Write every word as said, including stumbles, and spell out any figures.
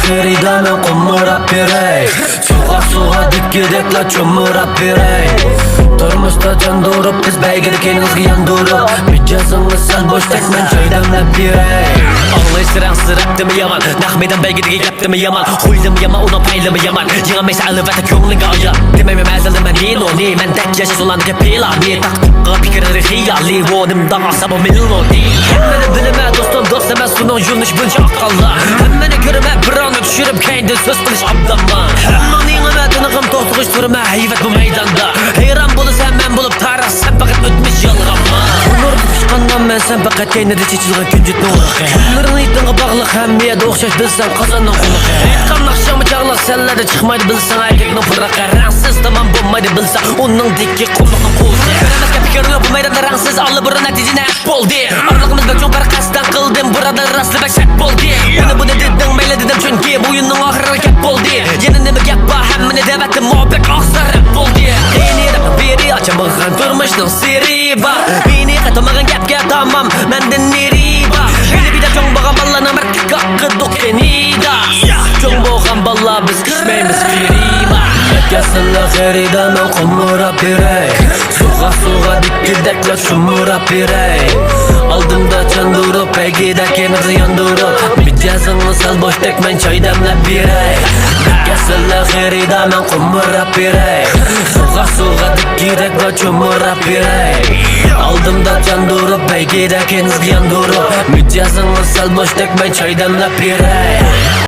خېرىدارنى قومۇراپ بېرەي. سۇغا سۇغا دىككىدەكلا چومۇراپ بېرەي. تۇرمۇشتا چاندۇرۇپ بىز بەيگىدە كەينىڭىزگە ياندۇرۇپ، مىجەزىڭىز سەل بوشتەك مەن چاي دەملەپ بېرەي. ئاڭلايسىز رەڭسىز رەپتىمۇ يامان، نەق مەيدان بەيگىدىكى گەپتىمۇ يامان، خۇيلىمۇ يامان، ئۇنىڭ پەيلىمۇ يامان، يېڭەلمەيسەن ئەلۋەتتە كۆڭلۈڭگە ئايان. دېمەيمەن ئەزەلدىن مەن نېنونى، مەندەك ياشاش ئۇلارنىڭكى پىلانى، تاقتۇققا پىكىرلىرى خىيالى، ۋونىم داڭاسا بۇ مېلودى. ھەممىنى بىلىمەن دوستۇم، دوست ئەمەس ئۇنىڭ يۆنىلىشى بويىچە ئاققانلار. ھەممىنى كۆرىمەن بىراۋنى چۈشۈرۈپ كەينىدىن سۆز قىلىش ئابدانما. ھەممىڭنى يېڭىمەن تىنىقىم توختىغۇچ تۇرىمەن ھەيۋەت بۇ مەيداندا. ھەيران بولىسەن مەن بولۇپ تارىخ سەن پەقەت ئۆتمۈش يالغانما. نۇرغا پۇشقاندا مەن سەن پەقەت كەينىدە چېچىلغان كۈنجۈتنىڭ ئۇرۇقى. كۈنلىرىڭ ئېيتىڭغا باغلىق ھەممە يەردە ئوخشاش بىلسەڭ قازاننىڭ قۇلىقى. ئېيتقان ناخشاڭمۇ چاغلىق سەنلەردە چىقمايدۇ بىلسەڭ ئەركەكنىڭ پۇرىقى. رەڭسىز تامام بولمايدۇ بىلسەڭ ئۇنىڭدىكى قۇملۇقنىڭ قۇۋۋىتى. بىرەمەسكە پىكىر يوق بۇ مەيداندا رەڭسىز ئاللىبۇرۇن نەتىجىنى بولدى. ئارىلىقىمىز بەك چوڭ پەرق قەستەن قىلدىم، بۇرادەر راستى بەك شەرت بولدى. ئۇنى بۇنى دېدىڭ مەيلى دېدىم، چۈنكى بۇ ئويۇننىڭ ئاخىرىغا كەپ بولدى. يەنە نېمە گەپ بار، ھەممىنى دەۋەتتىم، مۇھەببەت ئاقسا رەپ بولدى. ئېنى رەپ بېرى ئاچالمىغان تۇرمۇشنىڭ سىرى بار. مېنى قاتمىغان گەپكە تامام، مەندىن نېرى بار. ھېلى بىدە چوڭ بولغان بالىلارنىڭ مەردلىك ھەققى دۇكىنىدا. چوڭ بولغان بالىلار بىز كۈچمەيمىز گرىما. كەلسىلا خېرىدار مەن قومۇراپ بېرەي. سۇغا سۇغا دىككىدەكلا چومۇراپ بېرەي. ئالدىمدا چاندۇرۇپ بەيگىدە كەينىڭىزگە ياندۇرۇپ، مىجەزىڭىز سەل بوشتەك مەن چاي دەملەپ بېرەي. كەلسىلا خېرىدار مەن قومۇراپ بېرەي. سۇغا سۇغا دىككىدەكلا چومۇراپ بېرەي. ئالدىمدا چاندۇرۇپ بەيگىدە كەينىڭىزگە ياندۇرۇپ، مىجەزىڭىز سەل بوشتەك مەن چاي دەملەپ بېرەي.